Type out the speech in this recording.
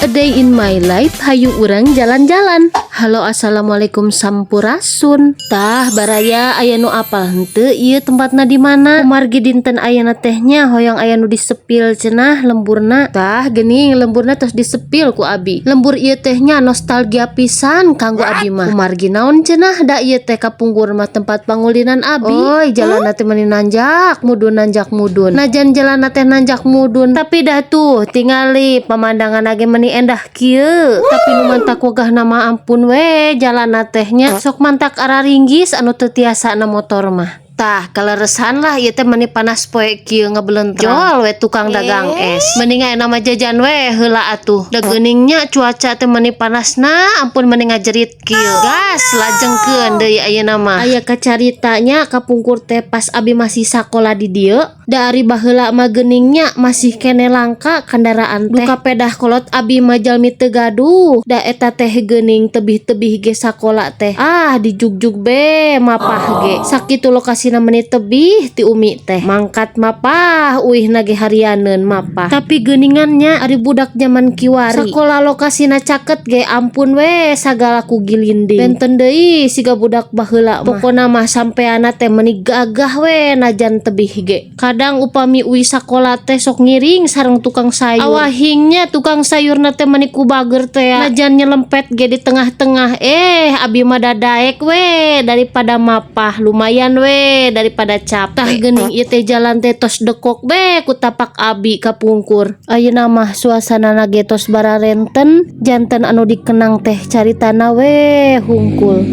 A day in my life, hayu urang jalan-jalan. Halo, assalamualaikum, sampurasun. Tah, baraya, aya nu apal henteu ieu tempatna di mana? Kumargi dinten ayeuna teh nya hoyong aya nu disepil cenah lemburna. Tah, geuning lemburna tos disepil ku abi. Lembur ieu teh nya nostalgia pisan kanggo abi mah. Kumargi naon cenah, da ieu teh kapungkur mah tempat pangulinan abi. Oi, jalan teh meni nanjak mudun, nanjak mudun. Najan jalan teh nanjak mudun, tapi dah tuh tingali pemandangan ge meni endah kieu. Tapi nu mantak wegah mah, ampun we, jalan teh nya sok mantak araringgis anu teu tiasa na motor mah. Tah, kaleresan lah ieu teh meni panas poe kieu ngebelentrang. Jol we tukang dagang es. Mending aya nama jajan we heula atuh. Da geuning nya cuaca teh meni panasna, ampun, meni ngajerit kieu. Gas lajengkeun deui ayeuna mah. Aya kacaritanya kapungkur teh pas abi masih sakola di dieu, da ari baheula mah geuning nya masih kene langka kendaraan teh. Duka pedah kolot abi mah jalmi teu gaduh. Da eta teh geuning tebih-tebih ge sakola teh. Ah, dijugjug be mapah ge. Sakitu lokasina meni tebih ti umi teh. Mangkat mapah, uihna ge harianeun mapah. Tapi geuningan nya ari budak zaman kiwari. Sakola lokasina caket ge, ampun we, sagala ku gilinding. Benten deui siga budak baheula mah. Pokona mah sampeana teh meni gagah we najan tebih ge. Kadang upami uih sakola teh sok ngiring sareng tukang sayur. Awahingnya tukang sayurna teh meni ku bager teh. Najan nyelempet ge di tengah-tengah, eh, abi mah dadaek we daripada mapah, lumayan we daripada capek. Tah, geuning ieu teh jalan teh tos dekok be ku tapak abi kapungkur. Ayeuna mah suasana ge tos bararenten, janten anu dikenang teh caritana we hungkul.